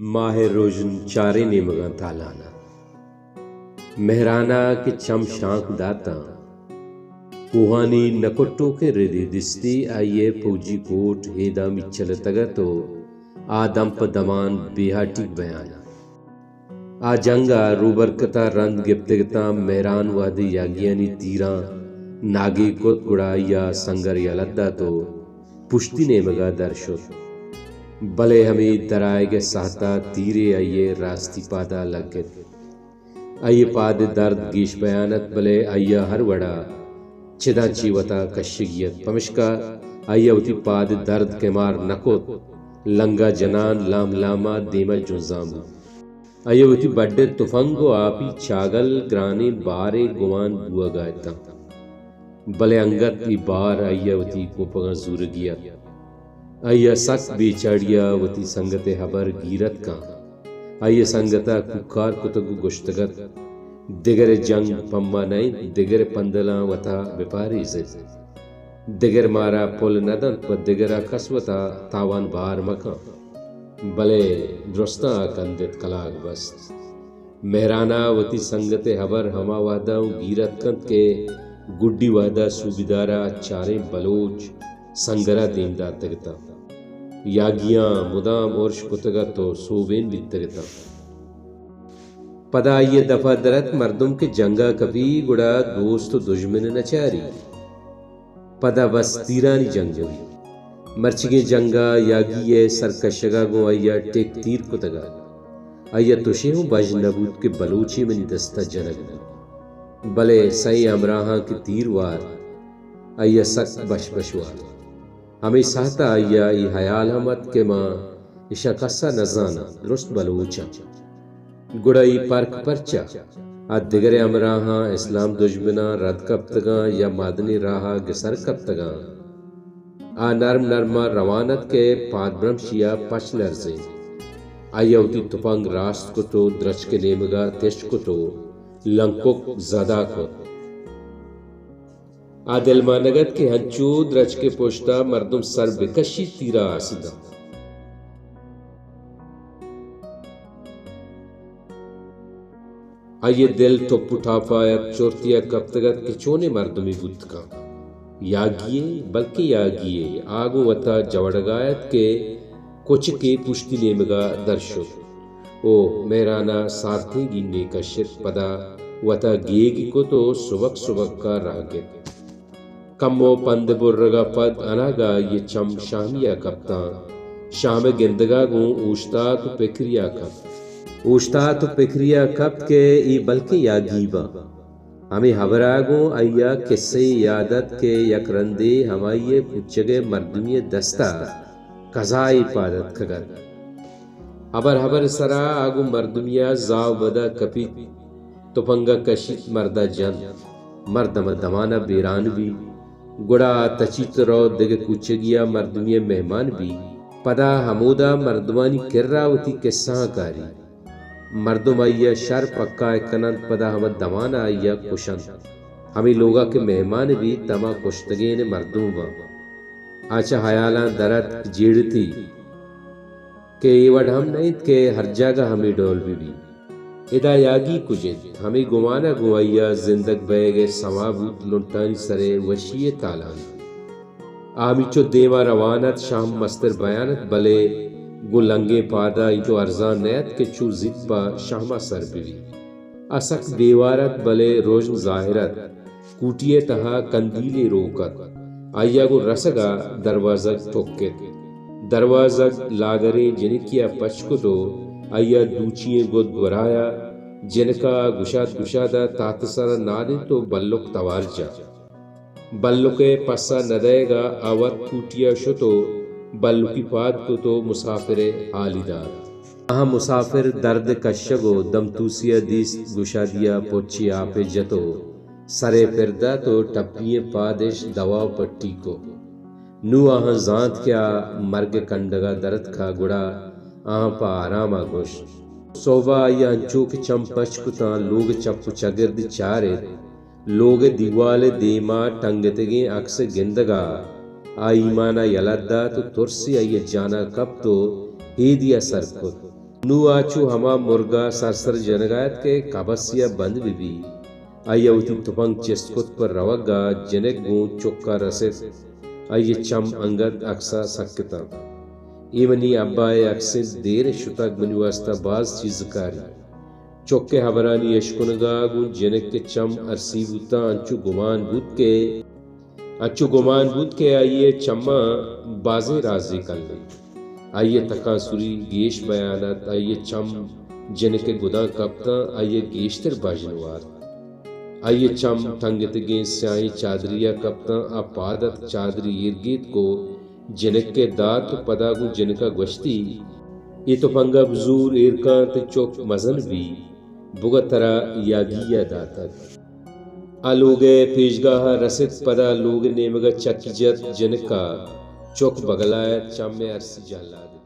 ماہ روژن چاریں نیمگاں تالان ءَ۔ مہران ءَ کہ چم شانک داتاں، کوہانی نکٹوکیں ردے دیستی، آئی ءِ پوجی کوٹ ہیداں میچلتگ ات ءُ آ دم پہ دمان بے ہاٹیگ بیان ات۔ آ جنگ ءَ روبرکت ءَ رند گپتگ اتاں، مہران وہدے یاگیانی تیراں ناگے کت، گڑا آئی ءَ سنگر یلہ دات ءُ پشتی نیمگ ءَ در شت۔ بلے ہمے درآیگ ءِ ساہت ءَ تیرے آئی ءِ راستی پاد ءَ لگت۔ آئی ءِ پاد ءِ درد گیش بیان ات، بلے آئی ءَ ہر وڑ ءَ چداں چہ وت ءَ کشگی ات، پمشکا آئی ءَ وتی پاد ءِ درد کمار نہ کت۔ لنگ ءَ جنان لام لام ءَ دیم ءَ جنزان بوت۔ آئی ءَ وتی بڈ ءِ تپنگ ءُ آپی چاگل گرانیں بارے گمان بوہگ ءَ اتاں۔ بلے انگت اے بار آئی ءَ وتی کوپگاں زورگی ات۔ آئی ءَ سک بے چاڑی ءَ وتی سنگت ءِ ہبر گیر اتکاں۔ آئی ءَ سنگت ءَ کوکار کتگ ءُ گوشتگ ات، دگر ءِ جنگ پہ ما نہ انت، دگر ءِ پندلاں وت ءَ بہ پہریز ات۔ دگر مارا پل نہ دنت، پہ دگر ءَ کس وت ءَ تاوان بار مہ کن۔ بلے درستاں آ کندت، کلاگ بست۔ مہران ءَ وتی سنگت ءِ ہبر ہما وہد ءَ اوں گیر اتکنت کہ گڈی وہد ءَ صوبیدار ءَ چاریں بلوچ سنگر ءَ دیم داتگ اتاں۔ یاگیاں مدام ارش کتگ ات ءُ سوبین بیتگ اتاں۔ پدا آئی ءِ دپ ءَ در ات، مردم کہ جنگ ءَ کپی، گڑا دوست ءُ دژمن نہ چاری۔ پدا بس تیرانی جنگ بوت۔ مرچیگیں جنگ ءَ یاگی ءِ سرکشگ ءَ گوں آئی ءَ ٹک تیر کتگ ات۔ آئی ءَ تشے ہوں بژن نہ بوت کہ بلوچے منی دست ءَ جنگ بوت۔ بلے سئیں ہمراہاں کہ تیر وارت، آئی ءَ سک بش بش وارت۔ ہمے ساہت ءَ آئی ءَ اے ہیال ہم ات کہ ما اشاں کس ءَ نہ زاناں، درست بلوچ آں۔ گڑا اے پرک پرچا؟ آ دگرے ہمراہاں، اسلام دژمناں، رد کپتگاں یا مادنی راہ ءَ گسر کپتگاں؟ آ نرم نرم ءَ روان ات کہ پادبرمشی ءَ پچ لرزینت۔ آئی ءَ وتی تپنگ راست کت ءُ درچک ءِ نیمگ ءَ تچک کت ءُ لنکک زدا کت۔ آ دلمانگ ات کہ ہنچو درچک ءِ پشت ءَ مردم سر بہ کشیت، تیر ءَ آس دنت۔ آئی ءِ دل ٹپ ءُ ٹاپ ءَ یک چرتے ءَ کپتگ ات کہ چونیں مردمے بوت کنت۔ یاگی یے، بلکیں یاگی یے، آ گوں وت ءَ جوڑگ ءَ ات کہ کچکے پشتی نیمگ ءَ در شت۔ او مہران ءَ سارتیں گینے کشت، پدا وت ءَ گیگ کت ءُ سبک سبک ءَ راہ گپت۔ کمو پند برگ ءَ پد اناگہ آئی ءِ چم شامی ءَ کپتاں۔ شام ءِ گندگ ءَ گوں اوشتات ءُ پکری ءَ کپت۔ اوشتات ءُ پکری ءَ کپت کہ اے بلکیں یاگی باں۔ ہمے ہبر ءَ گوں آئی ءَ کسہ یے یات ات کہ یک رندے ہمائی ءِ کوچگ ءِ مردمے ءِ دست ءَ کزا یے پاد اتکگ ات۔ ہبر ہبر ءِ سرا آ گوں مردمے ءَ زاہ ءُ بد ءَ کپیت، تپنگ ءَ کشیت، مرد ءَ جنت۔ مرد ہما دمان ءَ بیران بیت، گڑا آ تچیت ءُ روت دگہ کوچگے ءَ مردمے ءِ مہمان بیت۔ پدا ہمودا مردمانی کرا وتی کسہاں کاریت۔ مردم آئی ءَ شر پکائے کن انت، پدا ہما دمان ءَ آئی ءَ کش انت۔ ہمے لوگ ءَ کہ مہمان بیت، ہما کشتگین ءِ مردم باں۔ آ چہ ہیالاں در اتک، جیڑتی کہ اے وڑ ہم نہ انت کہ ہر جاگہ ہمے ڈول بہ بیت۔ ادا یاگی کج انت؟ ہمے گمان ءَ گوں آئی ءَ زندگ بئیگ ءِ سما بوت، لنٹانی سر ءِ وشی ءِ تالان بوت۔ آ ہمینچو دیم ءَ روان ات، شہم مستر بیان ات، بلے گوں لنگیں پاد ءَ اینچو ارزان نہ ات کہ چو زیت پہ شہم ءَ سر بہ بیت۔ آ سک بے وار ات، بلے روژن ظاہر ات۔ کوٹی ءِ تہا کندیلے روک ات۔ آئی ءَ گوں رسگ ءَ دروازگ ٹکت۔ دروازگ لاگریں جنکے ءَ پچ کت ءُ آئی ءَ دوچی ئیں گد گورایت۔ جنک ءَ گشاد گشاد ءَ تات ءِ سر ءَ نادینت ءُ بلک توار جت۔ بلک ءِ پسہ نہ دئیگ ءَ آ وت کوٹی ءَ شت ءُ بلکی پاد کت ءُ مسافر ءِ ہالی دات۔ آہاں مسافر درد کشگ ءُ دمتوسی ءَ دیست، گشادی ءَ پچے آپ ءَ جت ءُ سر ءَ پر دات ءُ ٹپی ئیں پاد اش دوا ءُ پٹی کت۔ نوں آہاں زانت کہ آ مرگ ءِ کنڈگ ءَ در اتکہ، گڑا آہاں پہ آرام ءَ گوشت۔ سہب ءَ آئی ءَ انچو کہ چم پچ کتاں، لوگ ءِ چپ ءُ چگرد چارت۔ لوگ ءِ دیوال ءِ دیم ءَ ٹنگتگیں اکس ءِ گندگ ءَ آ ایمان ءَ یلہ دات ءُ ترسے آئی ءِ جان ءَ کپت ءُ ہیدی ءَ سر کت۔ نوں آ چو ہما مرگ ءَ سرسر جنگ ءَ ات کہ قبسی ءَ بند بہ بی۔ آئی ءَ وتی تپنگ چست کت، پہ روگ ءَ جنک گوں چک ءَ رست۔ آئی ءِ چم انگت عکس ءَ سکتاں۔ اے منی ابا ءِ عکس انت، دیر شتگ، منی واستہ باز چیز کاری۔ چک ءِ ہبرانی اشکنگ ءَ گوں جنک ءِ چم ارسی بوتاں، انچو گمان بوت کہ انچو گمان بوت کہ آئی ءِ چماں بازیں رازے کل انت۔ آئی ءِ تکانسری گیش بیان ات، آئی ءِ چم جنک ءِ گداں کپتاں، آئی ءَ گیشتر بژن وارت۔ آئی ءِ چم ٹنگتگیں سیاہیں چادری ءَ کپتاں، آ پاد اتک، چادری ایر گیت کو جنک ءَ دات و پدا گوں جنک ءَ گوشتی، اے تپنگ ءَ بزور، ایر کن، تئی چک مزن بی، بگا ترا یاگی ءَ داتگ۔ آ لوگ ءِ پیشگاہ ءَ رست، پدا لوگ ءِ نیمگ ءَ چکی جت، جنک ءَ چک بگل ءَ ات، چم ءِ ارسی جہل ءَ